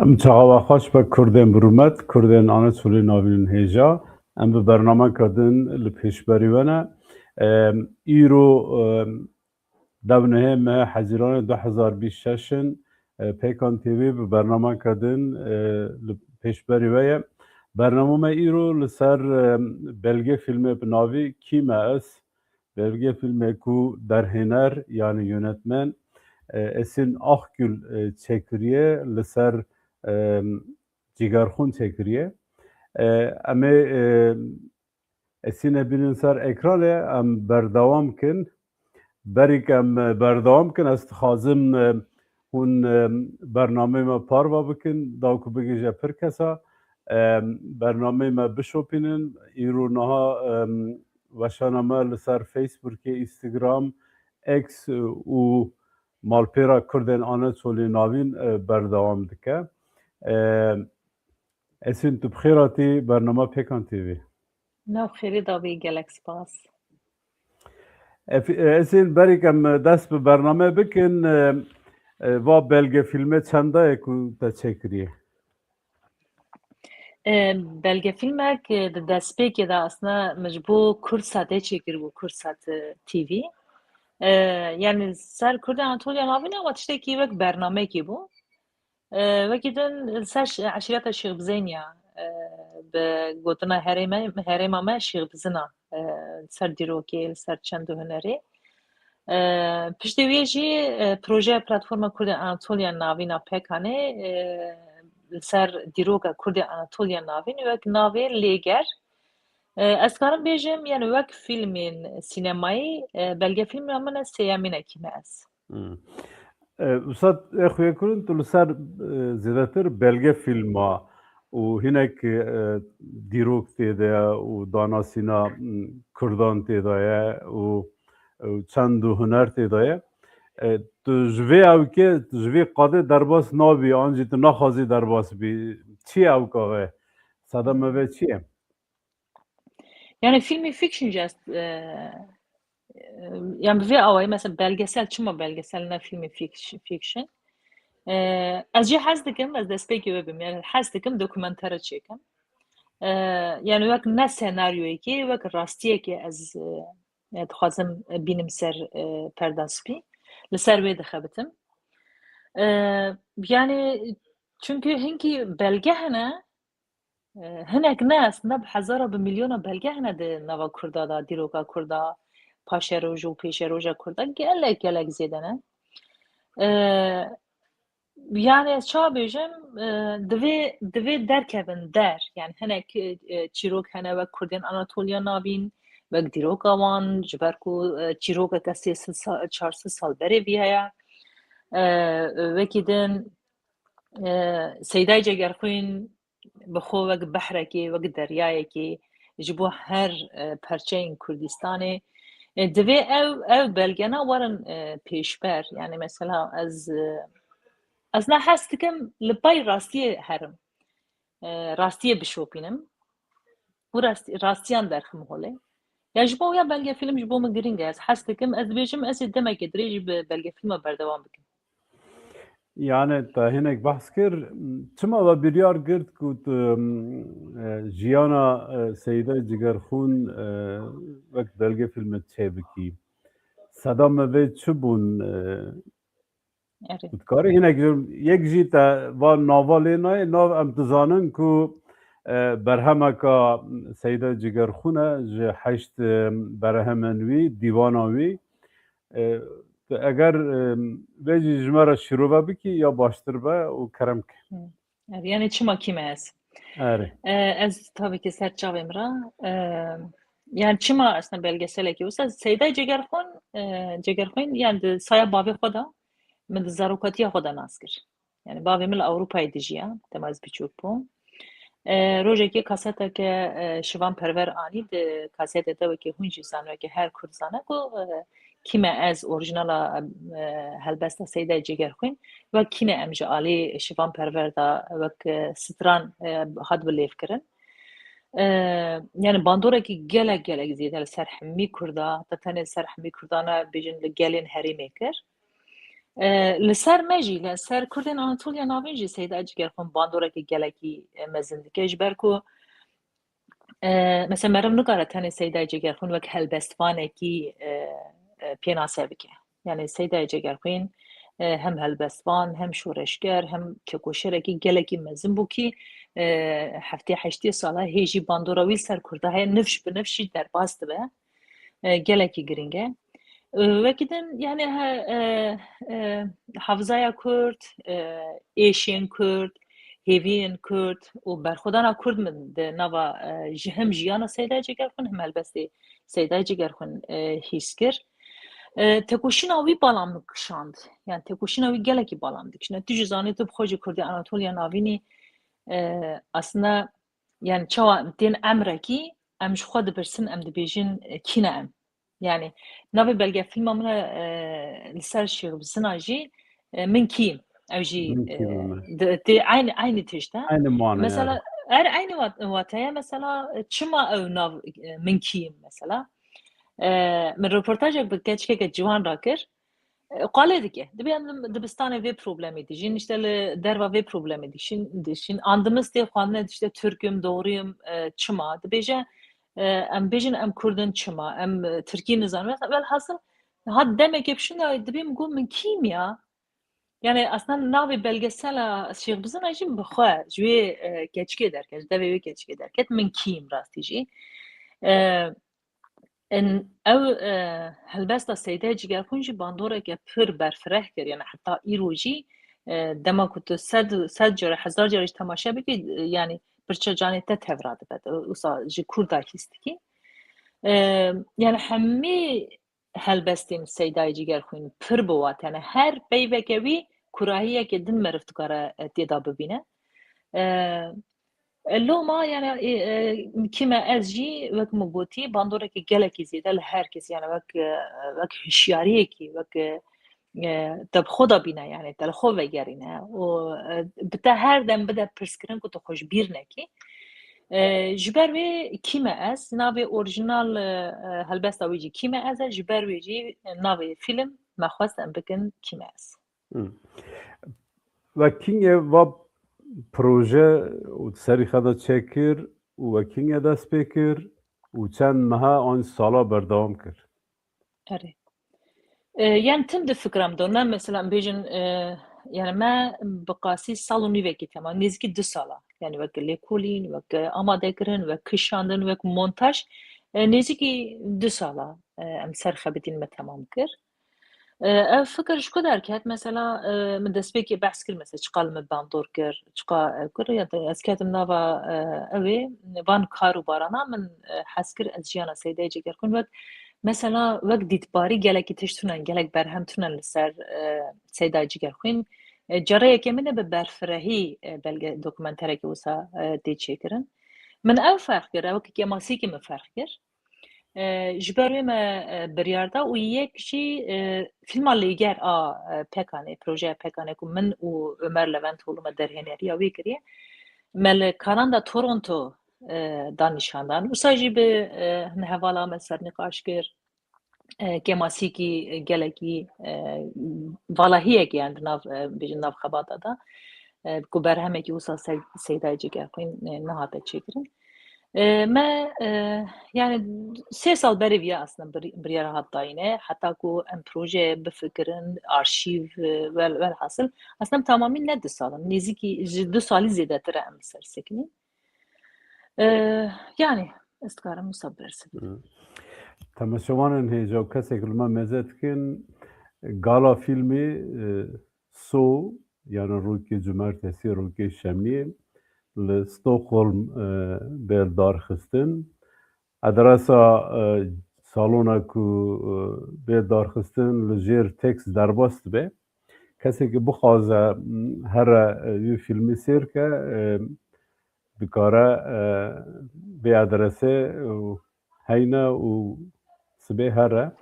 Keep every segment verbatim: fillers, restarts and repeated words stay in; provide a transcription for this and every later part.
Em çawa xweş be Kurdên bi rûmet, Kurdên Anatolî navînin hêja. Em bi bernameka din li pêşberî we ne. Em, îro, em, dewnehê me Hezîranê du hezar bîst şeş in, e, Pêkan T V bi bernameka din, e, li pêşberî we ye. Bernama me îro li ser, em, belge fîlmê bi navî Kî me ez? Belge fîlmê ku derhêner, yani yönetmen, e, Esin Akgül, e, çêkiriye, li ser, e, Cigerxûn çêkiriye. E, em ê, e, Esinê bînin ser ekranê, em berdewam kin. Berî ku em, e, berdewam kin, ez dixwazim, e, hûn, e, bernameyê me parva bikin, da ku bigihîje pir kesa. E, bernameyê me bişopînin. Îro niha, e, weşana me li ser Facebookê, Instagram, X, e, û malpêra Kurdên Anatolî navîn, e, berdewam dike. E, Esin, tu bi xêr hatî bernama Pêkan T V. Nav xêrê dabî, gelek spas. Ef-, e, Esin, berî ku em dest bi bername bikin, e, e, va belgefîlmê çenda ye ku te çêkiriye? E, belgefîlmek, e, di destpêkê de aslında min ji bo Kurdsatê çêkiribû, Kurdsat, e, T V. E, yani ser Kurdê Anatoliya Navîn ama tiştekî wek bernamekî bû. E, wekî din li ser ş-, eşîreta Şêxbizêniya, e, bi gotina herême-, herêma me Şêxbizina, e, li ser dîrokê, li ser çend û hunerê. E, piştî wê jî, e, projeya Platforma Kurdên Anatoliya Navîn a Pêkanê, e, li ser dîroka Kurdê Anatoliya Navîn wek navê Lêger. E, ez karim bêjim, yani wek fîlmên sînemayî, e, belgefîlmê min e sêyemîn e Kî me ez. Hmm. E, Ustad, e, Xuyekurun, tu li ser, e, zêdetir belgefîlma û hinek, e, dîrok tê de ye û danasîna, m, Kurdan tê de ye û, û çend û huner tê de ye. E, tu ji vê ewkê, tu ji vê qadê derbas nabî, an jî tu naxwazî derbas bî. Çi ye ewka ve? Seda me ve çi ye? Yani filmî fiction jî ez, e, e, yani bi vê awayî mesela belgesel, çima belgesel ne filmî fic-, fiction? E, ez jî hez dikim, ez destpêkê wê bim, yani hez dikim dokumentere çêkim. E, yani wek ne senaryoyekê, wek rastiyekê ez, e, e, dixwazim bînim ser, e, perda spî. Li ser wê dixebitim. E, yani çünkü hinkî belge hene, e, hinek ne, aslında bi hezara, bi milyona belge hene di nava Kurda da, dîroka Kurda, paşeroja û pêşeroja Kurda gelek, gelek zêde ne. E, yani ez ça bêjim, e, divê, divê derkevin der. Yani hinek, e, çîrok hene wek Kurdên Anatoliya Navîn, wek dîroka wan, ji ber ku, e, çîrokeke sê sed sa-, çar sed sal berê vî heye. E, wekî din, e, Seydayê Cegerxwîn, bi xwe wek behrekê, wek deryayekê ji bo her, e, perçeyên Kurdistanê. E, divê ew, ew belgena werin, e, pêşber. Yani mesela ez, e, ez ne hez dikim li pey rastiyê herim. E, rastiyê bişopînim. Û rast-, rastiyan derxim holê. Ya ji bo ya belgefîlm ji bo min girîng e. Ez hez dikim, ez dibêjim, ez ê demekê dirêj bi belgefîlma berdewam bikim. Yani te hinek behs kir, çima we biryar girt ku tu, e, jiyana, e, Seyda Cigerxûn, e, wek belgefîlme çêbikî? Seda me vê çi bûn, e, Erê. Dikarî hinek ji, yek jî te van nava lê nayê, nav em dizanin ku, e, berhemeka Seyda Cigerxûn e, ji heşt, e, berhemên wî, dîwana wî. E, tu eger, e, vê jî ji me re şîrove bikî ya baştir be û kerem ke. Hı. Erê, yani çima Kî me ez? Erê. E, ez tabii ki ser çavê min re, e, yani çima aslında belgeselekî wisa Seyda Cigerxûn, e, Cigerxûn yani di saya bavê xwe de min di zarokatiya xwe de nas kir. Yani bavê min li Ewropayê dijîya, dema ez biçûk bûm. E, rojekê kaseteke, e, Şivan Perwer anî, di kasetê de wekî hûn jî zane, wekî her Kurd zane ku, e, Kî me ez orîjinala, e, helbesta Seyda Cigerxwîn wek Kî ne em ji alî Şivan Perwer de wek, e, stran, e, hat bilêvkirin. E, yani bandorekî gelek, gelek zêde li ser hemî Kurda, te tenê li ser hemî Kurda ne, bêjin li gelên herêmê kir. E, li ser me jî, li ser Kurdên Anatoliya Navîn jî Seyda Cigerxwîn bandoreke gelekî, e, mezin dike. Ji ber ku, e, mesela meriv nikare tenê Seyda Cigerxwîn wek helbestvanekî, e, e, pênase bike. Yani Seyda Cigerxwîn, e, hem helbestvan, hem şoreşger, hem tekoşerekî gelekî mezin bû kî, e, heftê heştê sala hê jî bandora wî ser Kurda heye, nifş bi nifş jî derbas dibe. E, gelekî girîng e. E, wekî din, yani, he, e, e, hafizaya Kurd, e, êşên Kurd, hêviyên Kurd û berxwedana Kurd min di nava, e, ji hem jiyana Seyda Cigerxwîn, hem helbestê Seyda Cigerxwîn, e, hîs kir. E, tekoşîna wî bala min kişand. Yani tekoşîna wî gelekî bala min dikişîne. Tu jî zanî, tu bi xwe jî Kurdê Anatoliya Navînî, e, aslında, yani çawa tên emrekî, em ji xwe dipirsin, em dibêjin, e, kî ne em? Yani navê belgefîlma min e, li ser Şêx Bizina jî, e, min kîm? Ew jî, Min e, kîm e? di-, tê eynî, eynî tişt e. Eynî mane Mesela, yani. Her eynî wat-, wateye mesela, e, çima ew nav, e, min kîm mesela? E, min röportajek bi keçikeke ciwan rakir. E, qalê dike. Dibê em dibistanê vê problemê dijîn, işte li derva vê problemê dijîn, dijîn. An dimistê xwendine, işte Türk'üm, doğruyum, e, çima? Dibêje, e, em bêjin em Kurd in, çima? Em, e, Tirkî nizanin. Mesela, welhasil, hat demekê bi şûnde dibê min got, min kîm ya? Yani aslında navê belgesela Şêx Bizina jî bi xwe ji wê, e, keçikê derket, ji devê wê keçikê derket, min kîm rastî jî. E, En, ew, e, helbesta Seyda Cigerxwîn jî bandoreke pir berfireh kir, yani heta îro jî, e, dema ku tu sed, sed care, hezar care jî temaşe bikî, e, yani pirça canê te tevra dibe, tu wisa ji Kurda hîs dikî. E, yani hemî helbestên Seydayê Cigerxwîn pir bi wate ne. Her peyveke wî kurahiyeke din meriv dikare, e, têda bibîne. E, E, loma, yani, e, e, kî me ez jî, wek min gotî, bandoreke gelekî zêde li her kes, yani, wek, e, wek hişyariyekî, wek, e, e, te bi xwe de bîne, yani, te li xwe vegerîne û, e, bi te her dem bide pirskirin ku tu xwe ji bîr nekî. E, ji ber wê kî me ez, navê orîjinal, e, e, helbesta wî jî kî me ez e, ji ber wê jî navê fîlm me xwest em bikin kî me ez. Hmm. We kîngê va proje û serî xwe de çêkir û we kîngê dest pê kir û çend meha an sala berdewam kir? Erê. E, yani tim di fikra min de, ne mesela em bêjin, e, yani me bi qasî sal û nîvekî tema, nêzîkî du sala. Yani wek lêkolîn, wek amadekirin, wek kişandin, wek montaj, e, nêzîkî du sala, e, em ser xebitîn me temam kir. E, ev fikir ji ku derket? Mesela, e, min destpêkê behs kir, mesela, çiqa li min bandor kir, çiqa ev kir, ya da ez ketim nava, e, ew ê, van kar û barana min, e, hez kir, ez jiyana Seydayê Cigerxwîn wek, mesela, wek dîtbarî gelekî tişt tune, gelek berhem tune li ser, e, Seydayê Cigerxwîn. E, careyeke min e bi berfirehî, e, belge, dokumenterekî wisa, e, tê çêkirin. Min ew ferq kir, ew wek kemasîkî min ferq kir. E, ji ber wê me, e, biryar da û yek jî, e, fîlma Lêger a, e, Pekanê, projeya Pekanê ku min û Ömer Levent oğlu me derhêneriya wê kiriye. Me li Kanada Toronto, e, da nîşandan. Wisa jî bi, e, hin hevala me sernîqaş kir. E, kemasîkî, e, gelekî, e, valahiyekî, yani, di nav, e, bêjin nav xebata de, e, ku berhemekî wisa Se-, Seydayê Cigerxwîn, e, nehate çêkirin. E, me, e, yani, sê sal berê viya aslında bir-, biryara hat dayîne, heta ku em projeyê bifikirin, arşîv, e, wel-, welhasil, aslında em tamamî ne du sal in, nêzîkî ji du salî zêdetir e em li ser sekinîn. E, yani, ez dikarim wisa bersiv bidim. Hı. Temaşevanên hêja û kesek li me mêze dikin, gala fîlmê, e, So, yani rokê cumartesî, rokê şemiyê li Stockholm, e, bê darxistin. Adresa, e, salona ku, e, bê darxistin li jêr tekst derbas dibe. Kesê ku bixwaze, m, here, e, wî fîlmî sêr ke, e, dikare, e, vê adresê, e, heyne û sibê here.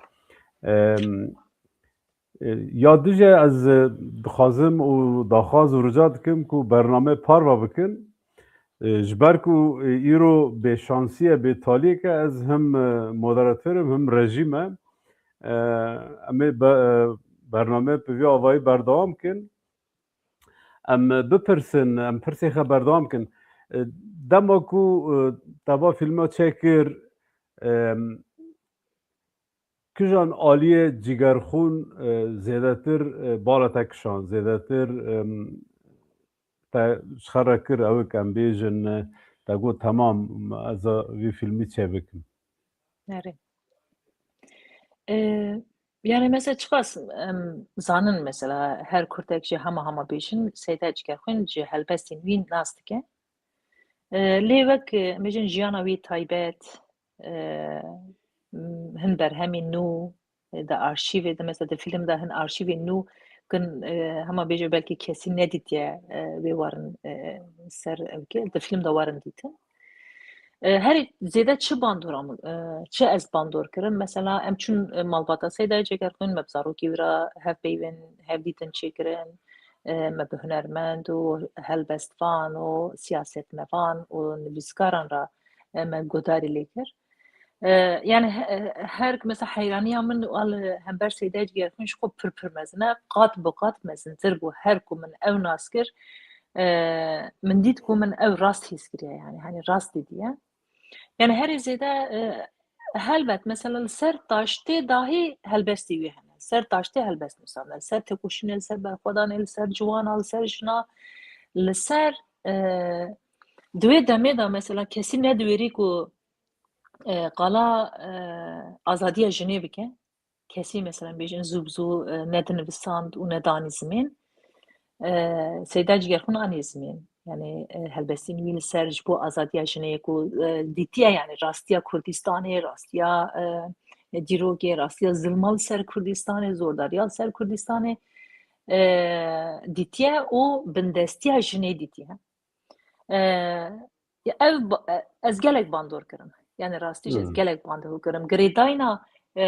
E, e, ya dije ez, e, dixwazim û daxwaz û rica dikim ku bername parva bikin. E, ji ber ku, e, îro bêşansî ye, bêtaliyek e, ez him, e, moderator im, him rejî me. E, em ê be-, e, bername bi vî avayî berdewam kin. Em bipirsin, em pirsê xwe berdewam kin. E, dema ku, e, te va fîlma çêkir, e, kijan aliyê Cigerxûn, e, zêdetir, e, bala te kişand, zêdetir, e, te ji xwe re kir, ew em bêjin, e, te got, "Temam, ez ê vî fîlmî çêbikim." Erê. E, yani mesela çiqas em zanin mesela her kurdek jî hema hema bêjin Seyda Cigerxwîn ji helbestên wî nas dike. E, lê wek, e, em bêjin jiyana wî taybet, e, m-, hin berhemên nû, e, di arşîvê de, mesela di fîlm de hin arşîvên nû kin, e, hema bêje belkî kesî nedîtiye, e, wê werin, e, ser ew ke di fîlm de werin dîtin. E, herî zêde çi bandora min, e, çi ez bandor kirim? Mesela em çûn, e, malbata Seyda Cegerxwîn, me bi zarokî wî re hev peyvên, hev dîtin çêkirin. E, me bi hunermend û helbestvan û siyasetmevan û nivîskaran re, e, me guhdarî lê kir. E, yani he-, her mesela heyraniya min li hember Seyda Cegerxwîn ji xwe pir pir mezin e, qat bi qat mezintir bû. Her ku min ew nas kir, e, min dît ku min ew rast hîs kiriye, yani hani rast dîtiye. Yani herî zêde, e, helbet mesela li ser taştê dahî helbestî wî hene. Ser taştê helbest nusandine. Li ser têkoşînê, li ser berxwedanê, li ser ciwana, li ser jina, li ser, e, di wê demê de mesela kesî nediwêrî ku, e, qala, e, azadiya jinê bike. Kesî mesela bêjin zû bi zû, e, nedinivisand û nedanî zimên. E, Seyda Cigerxwîn anî zimên. Yani, e, helbestîn wî li ser ji bo azadiya jinê ku, e, dîtiye, yani rastiya Kurdistanê, rastiya, e, dîrokê, rastiya zilma li ser Kurdistanê, zordariya li ser Kurdistanê, e, dîtiye û bindestiya jinê dîtiye. E, ya ev ba-, e, ez gelek bandor kirim. Yani rastî jî ez Hmm. gelek bandor kirim. Girêdayna, e,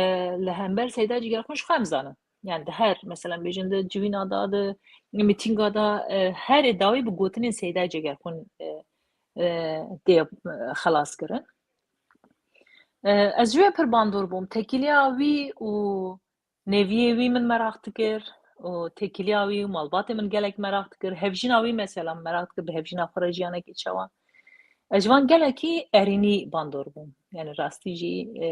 li hember Seyda Cigerxwîn ji xwe em zanin. Yani di her, mesela bêjin di civîna da, di mîtînga da, e, herê dawî bi gotinên Seyda Cigerxwîn, e, e, tê, e, xelas kirin. E, ez ji wê pir bandor bûm. Tekîliya wî û Neviyê wî min meraq dikir û têkiliya wî û malbatê min gelek meraq dikir. Hevjîna wî mesela min meraq dikir, bi hevjîna xwe re jiyanekî çawa. Ez ji van gelekî erênî bandor bûm. Yani rastî jî, e,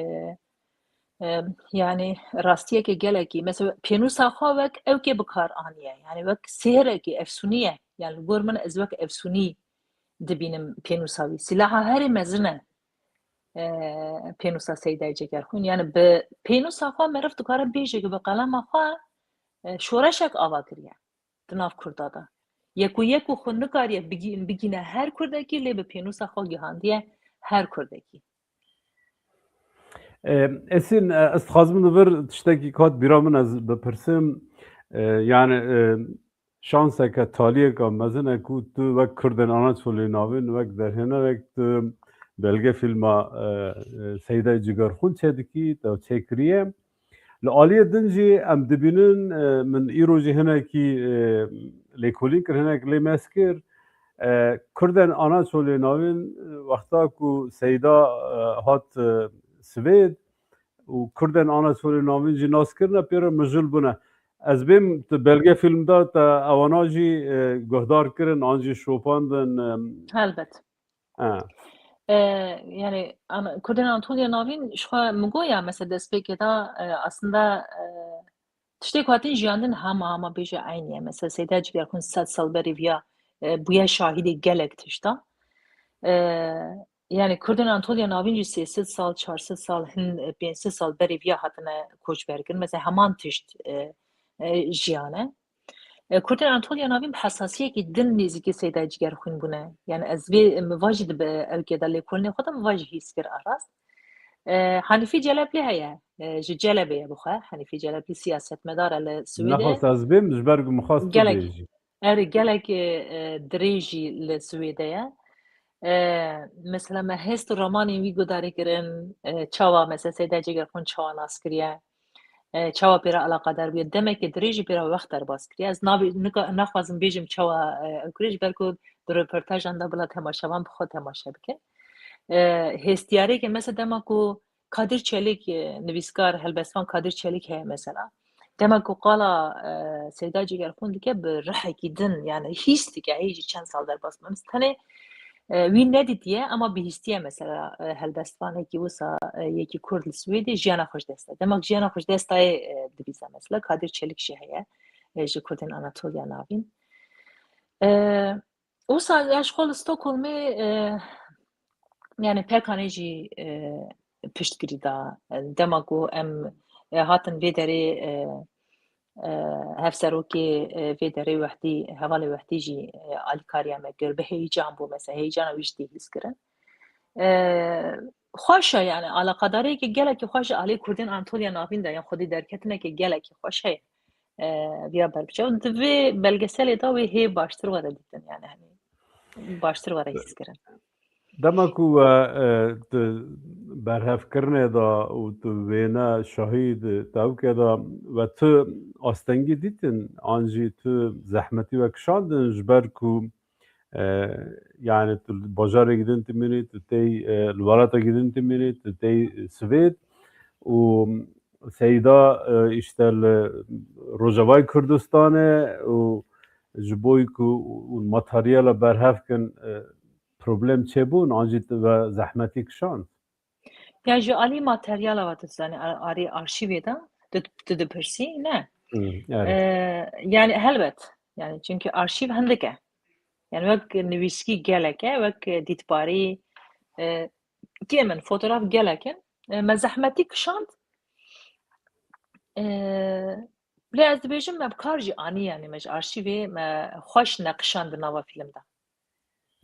e, yani rastiyeke gelekî. Mesela pênûsa xwe wek ewkê bi kar aniye. Yani wek sêhrekî efsûnî ye. Yani li gor min ez wek efsûnî dibînim pênûsa wî. Silaha herî mezin e, e, pênûsa Seydayê Cegerxwîn. Yani bi pênûsa xwe meriv dikare bêje ku bi qelema xwe, e, şoreşek ava kiriye di nav Kurda de. Yek û yek û xwe nikariye bigî-, bigîne her Kurdekî, lê bi pênûsa xwe gihandiye her Kurdekî. E, Esîn, e, ez dixwazim li vir tiştekî kat bîra min ez bipirsim. E, yani, e, şanseke, taliyeke mezin e ku tu wek Kurdên Anaçolê Navîn, wek derhênerek tu belge fîlma, e, e, Seydayê Cigerxwîn çêdikî, te çêkiriye. Li aliyê din jî em dibînin, e, min îro jî hinekî, e, lêkolîn kir, hinek lê mez kir. E, Kurdên Anaçolê Navîn, e, wexta ku Seyda, e, hat, e, Swêd, û Kurdên Anaçolê Navîn jî nas kirine, pê re mijûl bûne. Ez bêm tu belge fîlm da te ewana jî, e, guhdar kirin, an jî şopandin, e. Helbet. E. E, yani, ana-, Kurdên Anatoliya Navîn ji xwe min got ya, mesela destpêkê de, e, aslında, e, tiştê ku hatin jiyandin hema hema bêje eynî ye. Mesela Seyda Cigerxwîn sed sal berî viya, e, bûye şahidê gelek tişta. E, Yani Kurdên Anatoliya Navîn jî sê sed sal, çar sed sal, hin, e, pênc sed sal berê viya hatine koçberkirin. Mesela heman tişt, e, e, jiyane. E, Kurdên Anatoliya Navîn bi hesasiyekî din nêzîkî Seyda Cigerxwîn bûne. Yani ez vê, e, min va jî di bi ewkê de lêkolînê xwe de min va jî hîs kir a rast. E, Hanîfî Celeblî heye. E, ji Celebê ye bi xwe. Hanîfî Celeblî siyasetmedar e li Swêdê. Nexwest ez bêm, ji ber ku min xwest tu Gelek. bêjî. Erê, gelek, e, dirêjî li Swêde ye. E, mesela me hêst û ramanên wî gudarî kirin, e, çawa mesela Seyda Cegerxwîn çawa nas kiriye, e, çawa pê re eleqedar bûye, demeke dirêjî pê re wext derbas kiriye. Ez nabê-, nika-, naxwazim bêjim çawa, e, ew kiriye, ji ber ku di röportajan de bila temaşevan bi xwe temaşe bikin. E, hêstiyarêke mesela dema ku Kadir Çelik, e, nivîskar, helbestvan Kadir Çelik heye mesela. Dema ku qala, e, Seyda Cigerxûn dike bi rihekî din, yani hîs dike, hê jî çend sal derbas bim. Tenê, e, wî nedîtiye ama bihîstiye mesela, e, helbestvanekî wisa, e, yekî Kurd li Swêdê jiyana xwe ji dest da. Dema ku jiyana xwe ji dest dayê, e, dibîze mesela. Kadir Çelik jî heye, e, ji Kurdên Anatoliya Navîn. E, Wisa ez ji xwe li Stockholmê, e, yani P K K'ê jî, e, piştgirî da. Dema ku em, e, hatin vê derê, e, e, hevserokê, e, vê derê wehdî, hevalê wehdî jî, e, alîkariya me kir. Bi heyecan bû mesela, heyecana wî jî tê hîs kirin. E, xweş e yani, alaqadariyeke gelekî xweş ji alî Kurdên Anatoliya Navîn de, yan xwedî derketineke gelekî xweş heye. E, viya berbiçav. Di vê belgeselê de wê hê baştir were dîtin, yani, hani, baştir were hîs kirin. Dema ku we, e, di berhevkirinê de û tu wêne şahî di tewke de we tu astengî dîtin, an jî tu zehmetî we kişandin, ji ber ku, e, yani tu li bajarekî din timînî, tu tey, e, li welatekî din timînî, tu tey Swêd û Seyda, e, işte li Rojavayê Kurdistanê û ji bo ku materyala berhev kin, e, problem çêbûn, an jî tu ve zehmetî kişand? Ya ji alî materyala ve tu zanî, a-, alî arşîvê de tu, tu dipirsî, ne? Hmm, evet. E, yani helbet, yani çünkü arşîv hindik e. Yani wek nivîskî gelek e, wek dîtbarî, e, kê min, fotograf gelek in. E, me zehmetî kişand. E, lê ez dibêjim me bi kar jî anî, yani me ji arşîvê me xweş neqişand di nava fîlm de.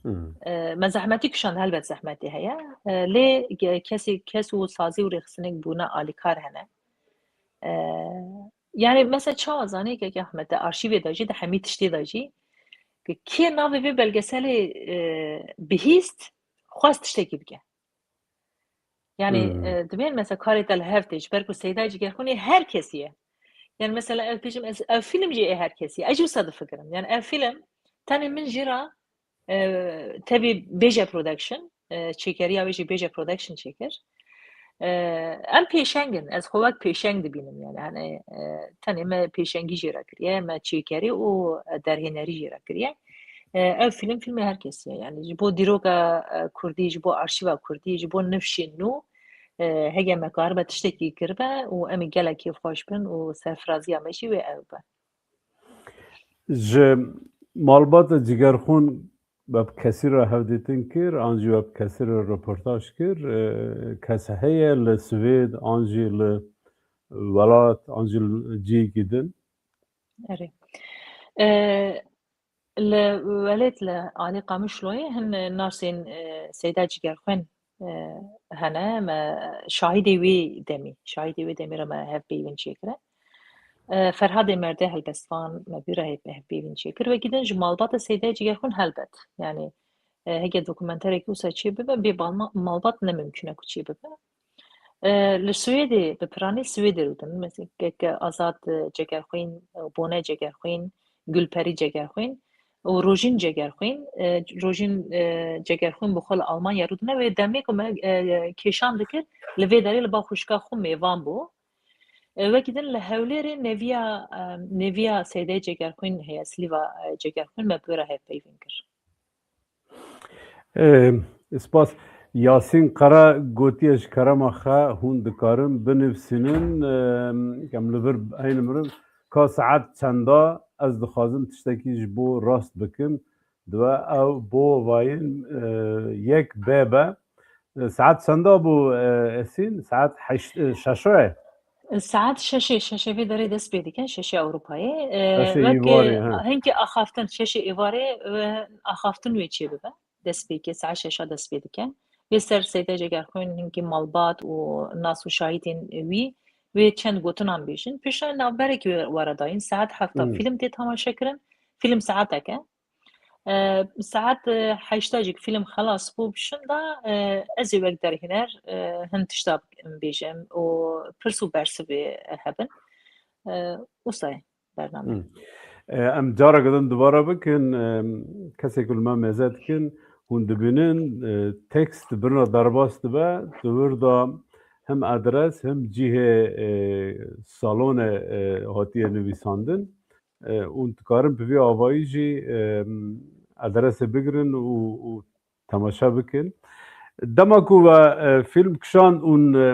Hmm. E, me zehmetî kişand, helbet zehmetî heye. E, lê ge-, kesê, kes û sazî û rêxistinek bûne alîkar hene. E, yani mesela çawa zanî, Kek Ahmed, di arşîvê de jî, di hemî tiştê de jî, ke kê navê vê belgeselê, e, bihîst, xwest tiştekî bike. Yani, Hmm. e, dibên mesela karê te li hev tê, ji ber ku Seyda Cigerxûnê her kesî ye. Yani mesela ev bêjim ez, ev fîlm jî ê her kesî ye. Ez jî wisa difikirim. Yani ev fîlm tenê min jî ra, e, tevî Bêje Production, e, çêkeriya wê jî Bêje Production çêkir. E, em pêşeng in. Ez xwe wek pêşeng dibînim yani. Hani, e, tenê me pêşengî jê re kiriye, me çêkerî û derhênerî jê re kiriye. E, ev fîlm, fîlmê her kesî ye. Yani ji bo dîroka, e, kurdî, ji bo arşîva kurdî, ji bo nifşên nû, e, hege me karibe tiştekî kiribe û em ê gelek kêfxweş bin û serfiraziya me jî wê ew be. Ji malbata Cigerxûn we bi kesî re hevdîtin kir, an jî we bi kesî re reportaj kir? E, kes heye li Swêd, an jî li welat, an jî li cihekî din? Erê. E, li welêt li alî Qamişloyê hin nasên, e, Seyda Cigerxwên, e, hene, me şahidê wê demî, şahidê wê demî re me hevpeyvîn çêkire. E, Ferhadê Merdê helbestvan me bîra hevpeyvîn çêkir. Wekî din ji malbata Seyda Cigerxwên helbet. Yani, e, hege dokumenterekî wisa çê bibe, bê balma-, malbat ne mimkun e ku çê bibe. E, li Swêdê, bi piranî Swêdê rûdin. Mesela, Kek Azad, e, Cegerxwîn, e, Bone Cegerxwîn, Gulperî Cegerxwîn û Rojîn Cegerxwîn. E, Rojîn, e, Cegerxwîn bi xwe li Almanya rûdine. Wê demê ku me, e, kêşan dikir, li vê derê li ba xwişka xwe mêvan bû. E, wekî din li Hewlêrê Neviya, e, Neviya Seydê Cegerxwîn heye, Slîva, e, Cegerxwîn me bi wê re hevpeyvîn kir. Ê, spas. Yasîn Qara gotiye, ji kerema xwe hûn dikarin binivîsînin, ê, em li vir heyne mirin, ka saet çenda ez dixwazim tiştekî ji bo rast bikim, dibe ew bo vayîn, ê, yek bê be. Ê, saet çenda bû, ê, Esîn? Saet heşt, ê, şeş e? Saet şeşê, şeşê vê derê dest pê dike, şeşê Ewropayê. E, Şeşê wek, êvarê, e, ha. Hinkî axaftin, şeşê êvarê, e, axaftin wê çê bibe. Dest pê dike, saet şeşa dest pê dike. Vê ser Seyda Cegerxwîn hinkî malbat û nas û şahidên wî, wê çend gotinan bêjin. Piştre navberekî were dayîn, saet hefta Hmm. fîlm tê temaşe kirin. Fîlm saetek e. E, saet, e, heşta jî fîlm xelas bû, bi şinda, e, ez ê wek derhêner, e, hin tişta bêjim û pirs û bersivê hebin. E, wisa ye bername. Hmm. E, em careke din dubare bikin, e, kesê ku li me mêze dikin, hûn dibînin, e, tekst birina derbas dibe, di wir de hem adres hem cihê, e, salonê, e, hatiye nivîsandin. E, û dikarin bi vî avayî jî, e, adresê bigirin û, û temaşe bikin. Dema ku we, e, fîlm kişand û, e,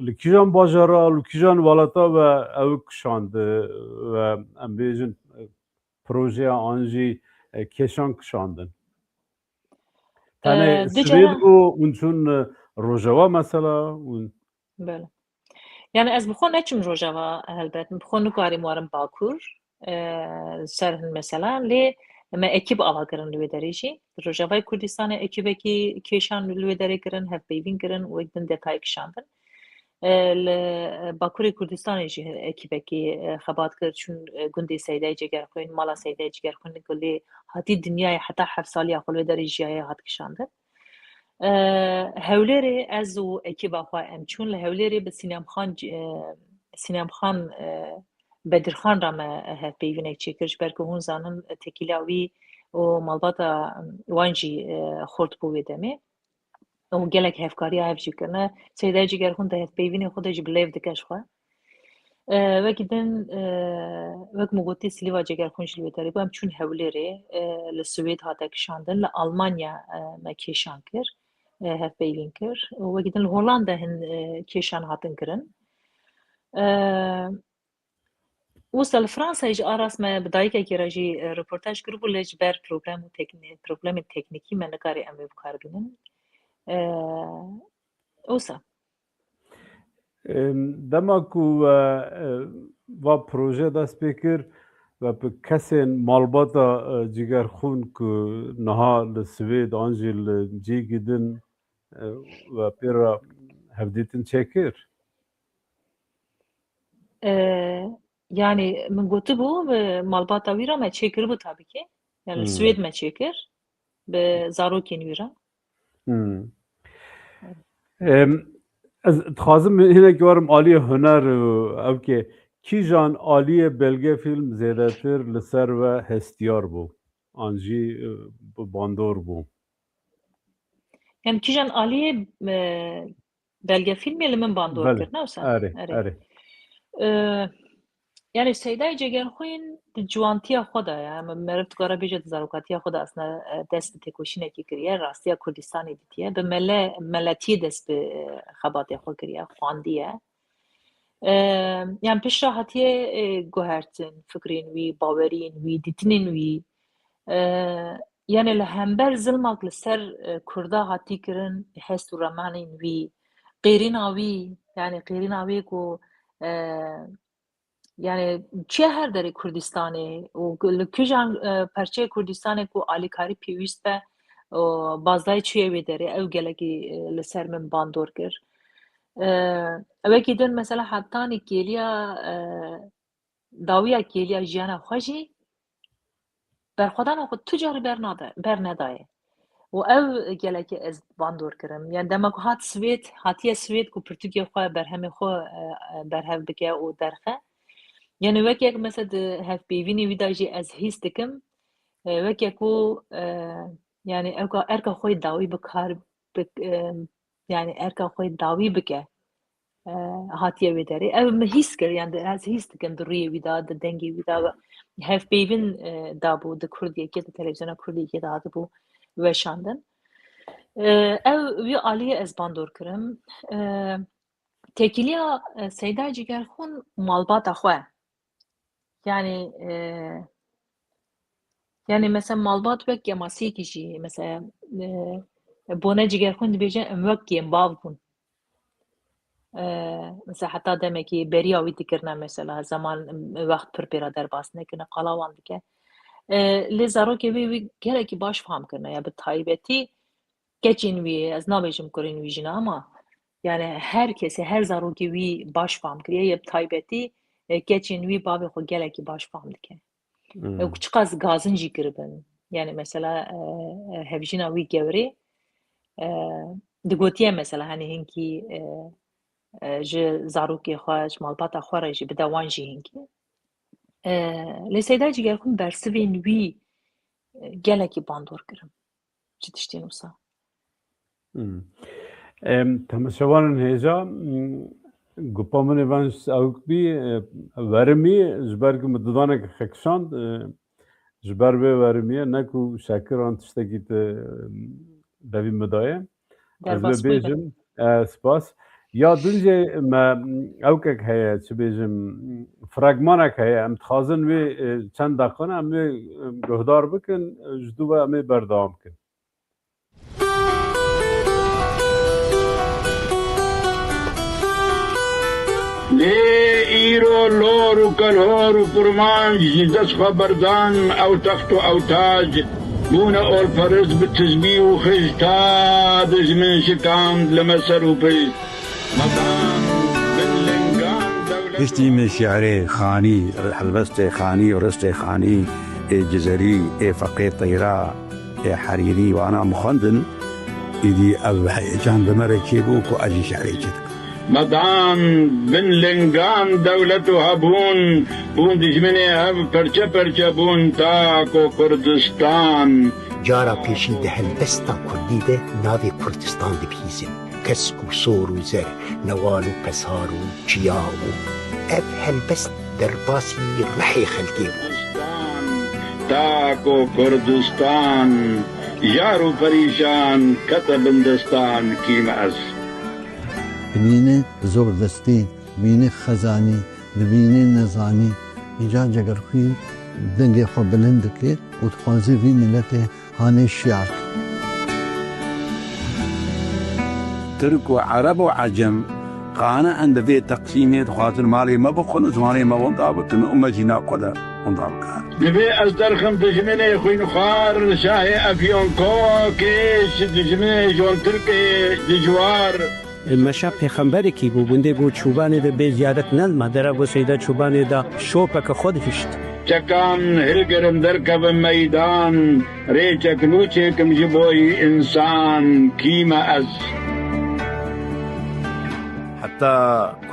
li kîjan bajara, li kîjan welata we ew kişand, e, we em bêjin, e, projeya an jî, e, kêşan kişandin? Tenê Ee, di Swêd cara bû, hûn çûn, e, Rojava mesela, hûn Belê. Yani ez bi xwe neçim Rojava helbet. Bi xwe nikarîm warim Bakur. Ee, ser hin mesela. Lê me ekîb ava kirin li wê derê jî. Rojavayê Kurdistanê ekîbekî kêşan li wê derê kirin, hevpeyvîn kirin û wek din detayê kişandin. Ee, li Bakurê Kurdistanê jî ekîbekî, e, xebat kir, çûn, e, gundê Seydayê Cegerxwîn, mala Seydayê Cegerxwîn ku lê hatî dinyayê heta heft saliya xwe li wê derê jiyaye hat kişandin. E, Hewlêrê ez û ekîba xwe em çûn. Li Hewlêrê bi Sînemxan, e, Sînemxan, e, Bedirxan re me hevpeyvînek çêkir, ji ber ku hûn zanin têkiliya wî û malbata wan jî, e, xurt bû wê demê. Û gelek hevkariya hev jî kirine. Seyda Cigerxwîn di hevpeyvînê xwe de jî bi lêv dike ji xwe. E, wekî din, e, wek min gotî, Silîva Cegerxwîn jî li wê derê bû. Em çûn Hewlêrê, e, li Swêd hate kişandin, li Almanya, e, me kêşan kir, e, hevpeyvîn kir. Û wekî din li Hollanda hin, e, kêşan hatin kirin. E, Wisa li Fransayê jî a rast me bi dayikekê re jî, e, reportaj kiribû, lê ji ber problem û teknî-, problemên teknîkî me nikarî em wê bi kar bînin. E, wisa. Em, dema ku we, e, va proje dest pê kir, we bi kesên malbata, e, Cigerxwîn ku niha li Swêd an jî li cihekî din, e, we pê re hevdîtin çêkir? E, yani min gotibû, bi malbata wî re me çêkiribû tabii ki. Yani li Hmm. Swêd me çêkir. Bi zarokên wî re. Hmm. Em, ez dixwazim hinek werim aliyê huner û ew ke kîjan aliyê belgefîlm zêdetir li ser we hestiyar bû? An jî, e, bi bandor bû? Yani kîjan aliyê, e, belgefîlmê li min bandor Belê. kir, ne wisa? Erê, Erê. erê. E, yani Seydayê Cegerxwîn di ciwantiya xwe de ye. Em, meriv dikare bêje di zarokatiya xwe de aslında, e, dest bi têkoşînekê kiriye, rastiya Kurdistanê dîtiye. Bi mele-, meletiyê dest bi, e, xebatê xwe kiriye, xwandiye. E, yani piştre hatiye, e, guhertin, fikrên wî, baweriyên wî, dîtinên wî. E, yani li hember zilmak li ser, e, Kurda hatî kirin, hest û remanên wî, qêrîna wî, yani qêrîna wî ku, e, yani çiye her derê Kurdistanê û li kîjan, e, perçeyê Kurdistanê ku alîkarî pêwîst be û bazdayê çûye wê derê, ew gelekî, e, li ser min bandor kir. E, wekî din mesela hetanî kêliya, e, dawiya kêliya jiyana xwe jî berxwedana xwe tu carî bernade-, bernedaye. Û ew gelekî ez bandor kirim. Yani dema ku hat Swêd, hatiye Swêd ku pirtûkê xwe, berhemê xwe, e, e, berhev bike û derxe. Yani weke ku mesela di hevpeyvînê wî de jî ez hîs dikim, e, weke ku, e, yani ew ka, erka xwe dawî bi kar bi, e, yani erka xwe dawî bike, e, hatiye wê derê. Ev min hîs kir, yani ez hîs dikim di rûyê wî de, di dengê wî de hevpeyvîn, e, dabû, di Kurdiyekê, di televîzyona Kurdiyekê de hatibû weşandin. E, ew wî aliyê ez bandor kirim. E, têkiliya, e, Seyda Cigerxwîn malbata xwe. Yani, e, yani mesela malbat wek kemasiyekî jî, mesela, e, Bone Cigerxwîn dibêje em wek kêm bav bûn. E, mesela heta demekî beriya wî dikirine mesela, zaman, wext pir pê re derbas nekirine, qala wan dike. E, lê zarokê wî, wî gelekî baş fam kirine, ya bi taybetî keçên wî, ez nabêjim kurên wî jî ne, ama yani her kesê, her zarokê wî baş fam kiriye, yê bi taybetî, e, keçên wî bavê xwe gelekî baş fam dike. Hmm. E, ku çiqas gazin jî kiribin. Yani mesela, e, e, hevjîna wî gewrê, e, digotiye mesela, hani hinkî, e, e, ji zarokê xwe, ji malbata xwe re jî bide wan jî hinkî. E, lê Seyda Cigerxwîn bersivên wî, e, gelekî bandor kirin. Çi tiştên wisa. Hmm. Em, temaşevanên hêja, m, gupa min ê van ji ewk bî, e, werimî, ji ber ku min didanek xekişand, e, ji ber vê werimiyê, ne ku şekir an tiştekî te, e, devî min daye. Ez vê Derbas bû. Bêjim, e, spas. Ya din jî me, m, ewkek heye, çi bêjim, fragmanek heye. Em dixwazin wê, e, çend deqan em wê, e, guhdar bikin, e, ji dû ve em ê berdewam bikin. Lê îro lor û kelhor û kurmanc ji dest xwe berdan, ew text û ew tac bûne olperist, bi tizbî û xij ta dijmin şikand li me ser û pişt. Medan bin lingan dewlet Piştî min şi'rê Xanî, helbestê Xanî û ristê Xanî ê Cizerî, ê Feqê Teyra, ê Herîrî wana min xwendin, îdî ev heyecan di me re çêbû ku ez jî şi'rê çêdikim. Medan bin lingan dewlet û hebûn, bûn dijminê hev, perçe perçe bûn ta ku Kurdistan. Cara pêşî di helbesta kurdî de navê Kurdistan dibihîzin. Kesk û sor û zer, newal û pesar û çiya û ev helbest derbasî rihê xelkê bû. Kurdistan, ta ku Kurdistan, jar û perîşan kete bin destan, kî me ez. Dibîne zordestî, dibîne xezanî, dibîne nezanî. Îca Cegerxwîn dengê xwe bilind dike û dixwaze vî miletê hanê şiar. Tirk û Ereb û Ecem qane in di vê teqsîmê dixwazin malê me bixwin û zimanê me winda bikin û me jî nav xwe de winda bikin. Divê ez derxim dijminê xwînxwar li şahê Efyonkokê, ji dijminê jontirkê dijwar. Meşa pêxemberekî bû, gundê got, Çobanê de bê ziyaret nedima, dera got, Seyda Çobanê da şopeke xwe dihişt. Çekan hilgirim derkevim meydan, rê çek nû çêkim ji bo yî însan, kî me ez? Heta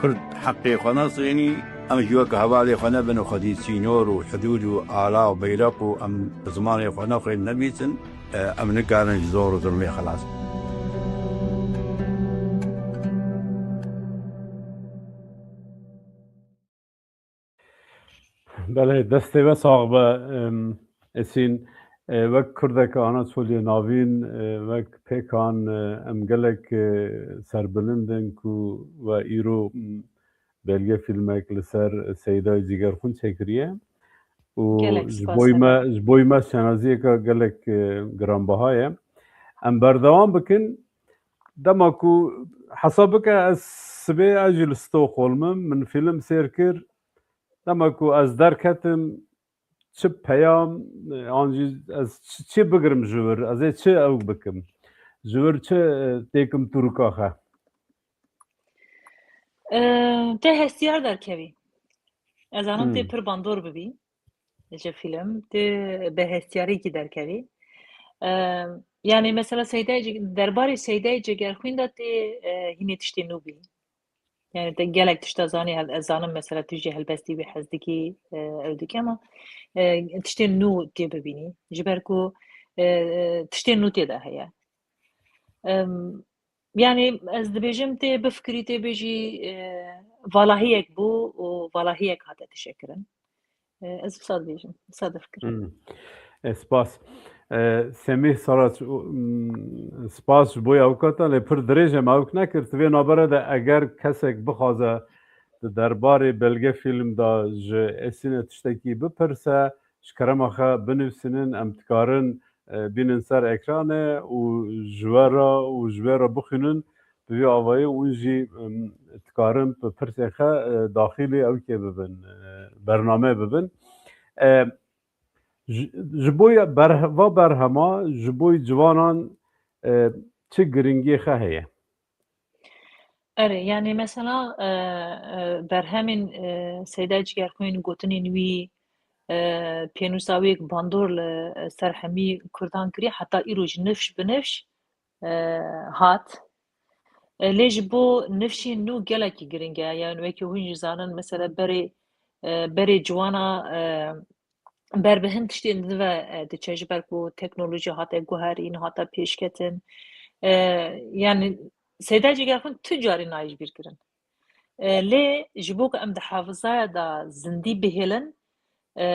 Kurd heqê xwe nasênî, em ji wek hevalê xwe nebin û xwedî sînor û hidûd û ala û beyraq û em zimanê xwe nexwên nebîsin, e, em nikarin ji zor û zulmê xelas bin. Belê, destê we sax be, em, Esîn. E, wek Kurdeke ana çoliyê navîn, e, wek pêkan, e, em gelek, e, serbilind in ku we îro, m, belgefîlmek li ser Seydayê Cîgerxwîn çêkiriye. Û Gelek ji spas boy me, Sedat. Ji boy me şenaziyeke gelek, e, giranbaha ye. Em berdewam bikin. Dema ku hesab bike ez sibê ez jî li Stockholm im, min fîlm sêr kir. Dema ku ez derketim, çi peyam, e, an jî ez çi, çi bigirim ji wir, ez ê çi ew bikim? Ji wir çi, e, têkim tûrika xe? E, te hestiyar derkevî. Ez zanim tê Hmm. pir bandor bibî ji fîlm, tê bi hestiyarîkî derkevî. E, yani mesela Seydayê Cig-, derbarê Seydayê Cegerxwîn de tê, e, hînê tiştê nû bî. Yani te gelek tişta zanî, hel-, ez zanim mesela tu jî helbestî wî hez dikî, e, ew dikî ama, e, tiştên nû tê bibînî. Ji ber ku, e, e, tiştên nû tê de heye. Em, yani ez dibêjim tê bifikirî, tê bêjî, e, valahiyek bû û valahiyek hate dişekirin. E, ez wisa dibêjim, wisa difikirim. Hmm. E, spas. E, Semîh Saraç, û, mm, spas ji bo ewkatan, lê pir dirêj em ewk nekir. Di vê nabere de eger kesek bixwaze di derbarê belgefîlm de ji Esîne tiştekî bipirse, ji kerema xe binivîsînin, em dikarin, e, bînin ser ekranê û ji we re û ji wê re bixwînin. Bi vî avayî hûn jî, em, dikarin bi pirsê xe, e, daxilî ewkê bibin, e, bernameyê bibin. E, ji, ji bo ya berhe-, va berhema, ji bo ciwanan, e, çi giringiyê xe heye? Erê, yani mesela, e, e, berhemên, e, Seyda Cigerxwîn, gotinên wî, e, pênûsa wê yek bandor li, e, ser hemî Kurdan kiriye, heta îro ji nifş bi nifş, e, hat. E, lê ji bo nifşên nû gelekî giring e. Yani wekî hûn jî zanin, mesela berê, e, berê ciwana, e, ber bi hin tiştên din ve, e, diçe, ji ber ku teknolojî hate guherîn, hate pêşketin. E, yani Seyda Cigerxwîn tu carî nayê ji bîr kirin. E, lê ji bo ku em di hafizaya de zindî bihêlin, e,